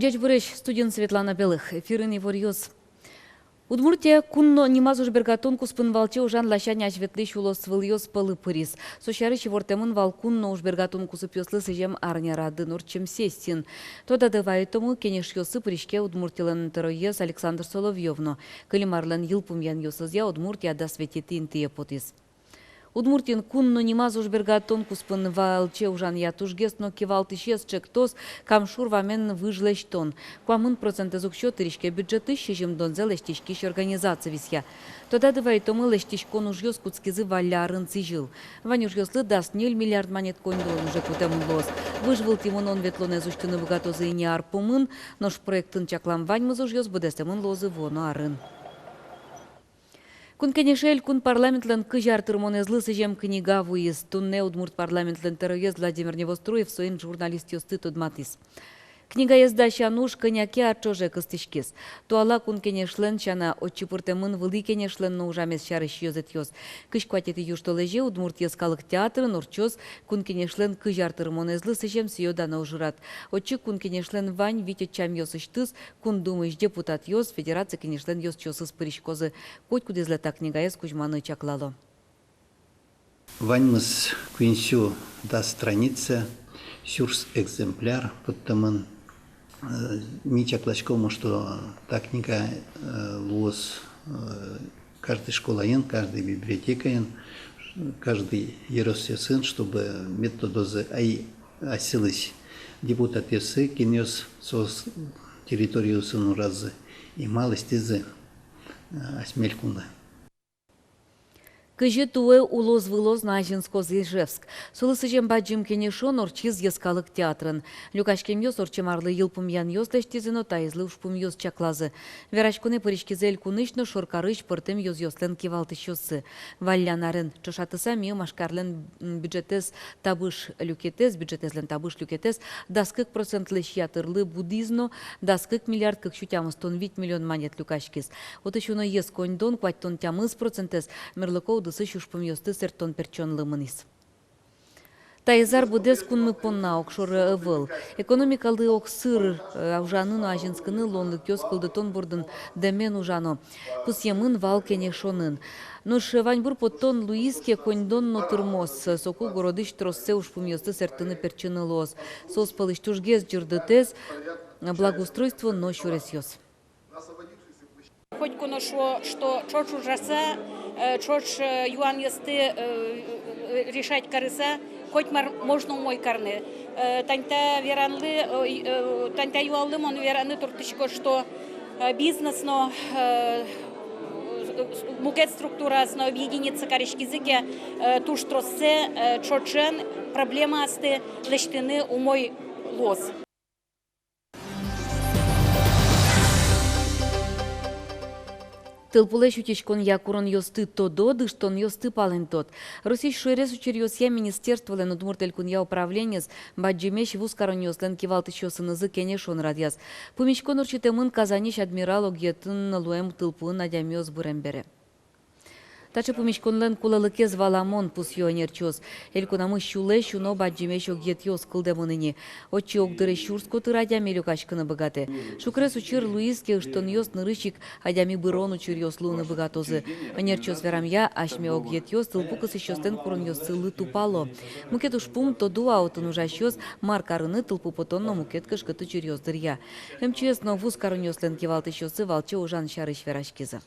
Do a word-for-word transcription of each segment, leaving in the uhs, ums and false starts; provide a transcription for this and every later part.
Ӟечбуресь, студиын Светлана Белых. Эфирын иворъёс. Удмуртия кун но нимаз ужбергатон куспын валче ужан ласянь азьветлӥсь улосвылъёс пӧлы пыриз. Со сярысь ивортэмын вал кун но ужбергатон кусыпъёслы сӥзем арня радын ортчем сессиын. Тодады вайытомы, кенешъёсы пыриське Удмуртилэн тӧроез Александр Соловьёв но. Кылем арлэн йылпумъянъёсызъя Удмуртия дас витетӥ интые потӥз. Удмуртиын кун но нимаз ужбергатон куспын валче ужанъя тужгес но кивалтӥсез ӵектос Кам шур вамен выж лэсьтон. Куамын процентэз уксё тыриське бюджетысь, сизьымдонзэ лэсьтӥськись организаци висъя. Тодады вайытомы, лэсьтӥськон ужъёс кутскизы валлям арын сӥзьыл. Вань ужъёслы дас ньыль миллиард манет коньдон уже кутэмын луоз. Выж вылтӥ мынон-ветлонэз усьтыны быгатозы ини ар пумын, нош проектын чаклам ваньмыз ужъёс быдэстэмын луозы вуоно арын. Кун Кенеше Элькун парламентлэн кызь ар тырмонэзлы сӥзем книга вуиз. Туннэ Удмурт парламентлэн тӧроез Владимир Невоструев соин журналистъёсты тодматӥз. Книгаез дасян уж кӧня ке ар ӵоже кыстӥськиз. Туала Кун Кенешлэн сяна, отчы пыртэмын Вылӥ Кенешлэн но ужамез сярысь ёзэтъёс. Кызь куатетӥ южтолэзе Удмурт йӧскалык театрын ортчоз Кун Кенешлэн кызь ар тырмонэзлы сӥзем сӥё-дано ужрад. Отчы Кун Кенешлэн вань вить ӧтчамъёсысьтыз Кун Думаысь депутатъёс, Федерация Кенешлэн ёзчиосыз пыриськозы. Котькудӥзлы та книгаез кузьманы чаклало. Ваньмыз куинь сю дас страница, сюрс экземпляр поттэмын. Э, ми чакласьком, что та книга, э, луоз, э, каждый школаын, каждый библиотекаын, каждый ёросъёсын, чтобы мед тодозы ай асьсэлэсь депутатъёссы, кинъёс соос территориосын уразы и ма лэсьтӥзы, э, асьме элькунлы. Кызьы туэ улоз-вылоз но азинскоз Ижевск? Солы сӥзем бадӟым кенешон ортчиз Йӧскалык театрын. Люкаськемъёс ортчем арлы йылпумъянъёс лэсьтӥзы но таизлы ужпумъёс чаклазы. Вераськонэ пыриськизы элькунысь но шоркарысь пӧртэм ёзъёслэн кивалтӥсьёссы. Валлян арен ӵошатыса, ми Ижкарлэн, м, бюджетэз табыш люкетэз, бюджетэзлэн табыш люкетэз дас кык процентлэсь ятырлы будӥз но, дас кык миллиард кык сю тямыстон вить миллион манет люкаськиз. Отысь уноез коньдон, куатьтон тямыс процентэз, мерлыко удысысь ужпумъёсты сэрттон-пертчонлы мынӥз. Таиз ар быдэс кунмы понна огшоры ӧвӧл. Экономикалы огсыр, э, ужаны но азинскыны луонлыкъёс кылдытон бордын дэмен ужано, пусъемын вал кенешонын. Нош ваньбур поттон луиз ке, коньдон но тырмоз, соку городысь троссэ ужпумъёсты сэрттыны-пертчыны луоз. Соос пӧлысь тужгес ӟырдытэз — благоустройство но сюресъёс. Котьку но шуо, что ӵош ужаса, э, ӵош, э, юанъёсты, э, э, решать карыса, котьмар можно умой карны. Э, тань та веранлы, э, э, тань та юанлы мон вераны турттӥсько, что, э, бизнес но, э, мукет структураос но объединиться кариськизы ке, э, туж троссэ, э, ӵоӵен проблемаосты лэсьтыны умой луоз. Тылпулэсь утиськонъя куронъёсты тодод, ыштонъёсты палэнтод. Россиысь шуэрес учыръёсъя министерстволэн Удмурт Элькунъя управлениез бадӟымесь вузкаронъёслэн кивалтӥсьёсынызы кенешон радъяз. Пумиськон ортчытэмын Казаньысь «Адмирал» огъетын луэм тылпуын адямиос бырем бере. Таӵе пумиськонлэн кулэлыкез валамон, пусъё ӧнерчиос. Элькунамы сюлэсь уно бадӟымесь огъетъёс кылдэмын ини. Отчы огдыре сюрс котыр адями люкаськыны быгатэ. Шукрес учыр луиз ке, ыштонъёс нырысь ик адями бырон учыръёс луыны быгатозы. Ӧнерчиос верамъя, асьме огъетъёс тылпу кысӥсьёслэн куронъёссылы тупало. Мукет ужпум — тодо, отын ужасьёс мар карыны тылпу потон но мукет кышкыт учыръёс дыръя. МЧС но вузкаронъёслэн кивалтӥсьёссы валче ужан сярысь вераськизы.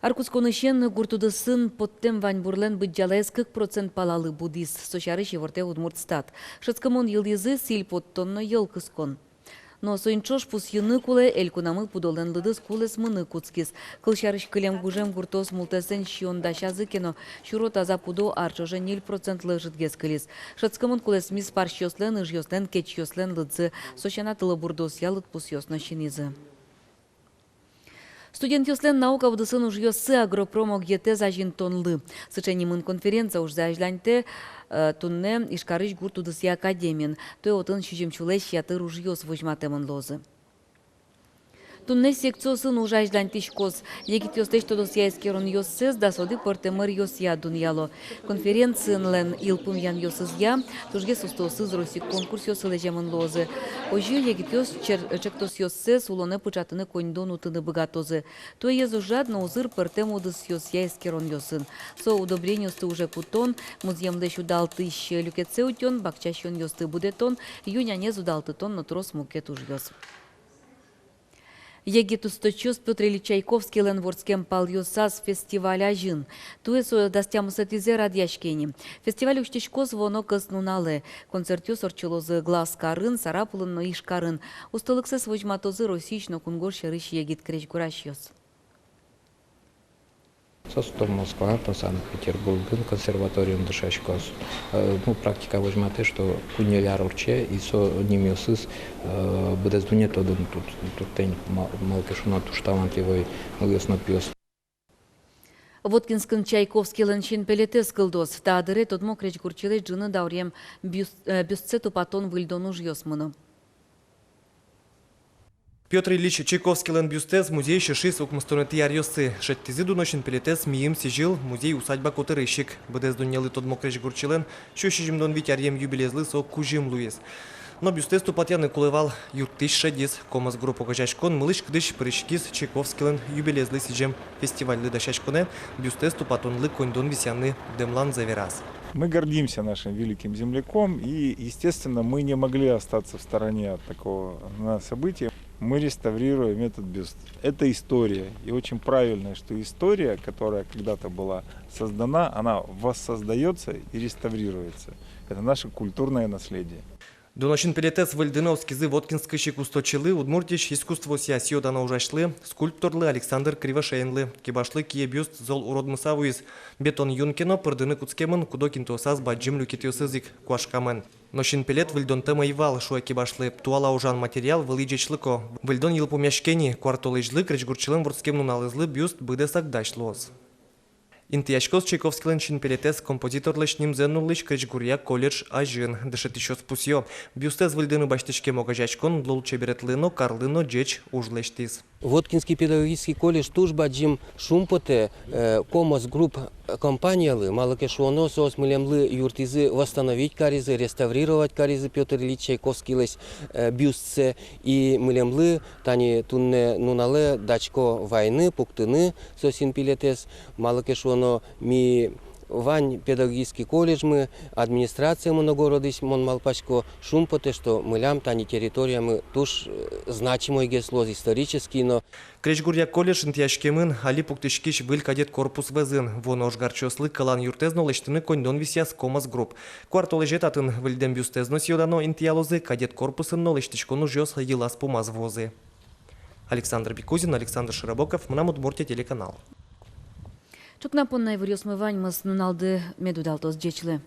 Ар кутсконысен гурт удысын поттэм ваньбурлэн быдӟалаез кык процент палалы будӥз. Со сярысь ивортэ Удмуртстат. Шӧдскымон йылӥзы сӥль поттон но йӧл кыскон. Но соин ӵош пусйыны кулэ, элькунамы пудолэн лыдыз кулэсмыны кутскиз. Кылсярысь, кылем гужем гуртъёс мултэсэн сиён дасязы ке но, сюро таза пудо ар ӵоже ньыль процентлы ӧжытгес кылиз. Шӧдскымон кулэсмиз парсьёслэн, ыжъёслэн, кечъёслэн лыдзы. Со сяна, тылобурдоосъя лыдпусъёс но синӥзы. Студентъёслэн наука удысын ужъёссы агропром огъетэз азинтонлы. Сыӵе нимын конференция ужзэ азьланьтэ, э, туннэ Ижкарысь гурт удысъя академиын. Туэ отын сизьым сюлэсь ятыр ужъёс возьматэмын луозы. Туннэ секциосын уж азьланьтӥськоз. Егитъёслэсь тодосъя эскеронъёссэс дасоды пӧртэм ӧръёсъя дунъяло. Конференциын лэн йылпумъянъёсызъя, тужгес устоосыз Россиысь конкурсъёсы лэземын луозы. Озьы егитъёс чер-, ӵектосъёссэс улонэ пыӵатыны коньдон утыны быгатозы. Туэ ӧз ужрад но узыр пӧртэм удысъёсъя эскеронъёсын. Со удобрениосты уже кутон, музъемлэсь удалтӥсь люкетсэ утён, бакча сиёнъёсты будэтон, ю-нянез удалтытон но трос мукет ужъёс. Егит усточиос Пётр Ильич Чайковскийлэн вордскем палъёсаз фестиваль азьын. Туэ со дас тямысэтӥзэ радъяське ини. Фестиваль усьтӥськоз вуоно кӧснуналэ. Концертъёс ортчылозы Глаз карын, Сарапулын но Ижкарын. Устолыксэс возьматозы Россиысь но кунгож сьӧрысь егит крезьгурасьёс. Со то Москва, то Санкт-Петербургын консерваториын дышаськоз. Э, ну, практика возьматэ, что куинь-ньыль ар ортче, и со нимъёсыз, э, быдэс дунне тодын тур-, туртэ ини, ма-, малы ке шуоно туж талантливой нылъёс но пиос. Воткинскын Чайковскийлэн синпелетэз кылдоз. Та дыре тодмо крезьгурчилэсь ӝыны дауръем бюст-, э, бюстсэ тупатон-выльдон ужъёс мыно. Пётр Ильич Чайковскийлэн бюстэз музейысь ышиз укмыстонэтӥ аръёсы. Шедьтӥзы дуно синпелетэз мийым сӥзьыл музей-усадьба котырысь ик. Быдэс дуннелы тодмо крезьгурчилэн сю сизьымдон вить аръем юбилеезлы со кузьым луиз. Но бюстэз тупатъяны кулэ вал юрттӥсь шедиз. «Комос Групп» огазеяськон мылысь-кыдысь пыриськиз Чайковскийлэн юбилеезлы сӥзем фестивальлы дасяськонэ, бюстэз тупатонлы коньдон висъяны дэмланзэ вераз. Мы гордимся нашим великим земляком, и, естественно, мы не могли остаться в стороне от такого, на, события. Мы реставрируем этот бюст. Это история, и очень правильно, что история, которая когда-то была создана, она воссоздаётся и реставрируется. Это наше культурное наследие. Дуно синпелетэз выльдыны оскизы Воткинскысь ик усточилы, Удмуртиысь искусствоосъя сӥё-дано ужасьлы, скульпторлы Александр Кривошеинлы. Кибашлы кие бюст зол уродмыса вуиз. Бетон юн ке но, пырдыны кутскемын, кудо интыосаз бадӟым люкетъёсыз ик куашкамын. Но синпелет выльдонтэм ӧй вал, шуэ кибашлы. Туала ужан материал вылӥ ӟечлыко. Выльдон йылпумъяське ини, куартолэзьлы, крезьгурчилэн вордскем нуналызлы, бюст быдэсак дась луоз. Интыяськоз Чайковскийлэн синпелетэз композиторлэсь нимзэ нуллӥсь крезьгуръя колледж азьын. Дышетӥсьёс пусъё: бюстэз выльдыны басьтӥськем огазеяськон лулчеберетлы но, карлы но ӟеч уж лэсьтӥз. Воткинский педагогический колледж туж бадӟым шумпотэ, э, «Комос Групп» компаниялы, малы ке шуоно соос милемлы юрттӥзы, восстановить каризы, реставрировать каризы Пётр Ильич Чайковскийлэсь, э, бюстсэ, и милемлы тани туннэ нуналэ дасясько вайыны, пуктыны со синпелетэз, малы ке шуоно ми вань педагогический колледжмы, администрациямы но городысь, мон малпасько, шумпотэ, что милям тани территориямы туж, э, значимойгес луоз, исторический но. Крезьгуръя колледж интыяськемын али пуктӥськись выль кадет корпус вӧзын. Вуоно ожгарчиослы кӧлан юртэз но лэсьтыны коньдон висъяз «Комос Групп». Куартолэзе татын выльдэм бюстэз но сӥё-дано интыялозы, кадет корпусын но лэсьтӥськон ужъёс йылаз-пумаз вуозы. Александр Бекузин, Александр Широбоков, «Мынам Удмуртие» телеканал. Ӵукна понна иворъёсмы ваньмыз. Нуналды мед удалтоз. Ӟеч луэ.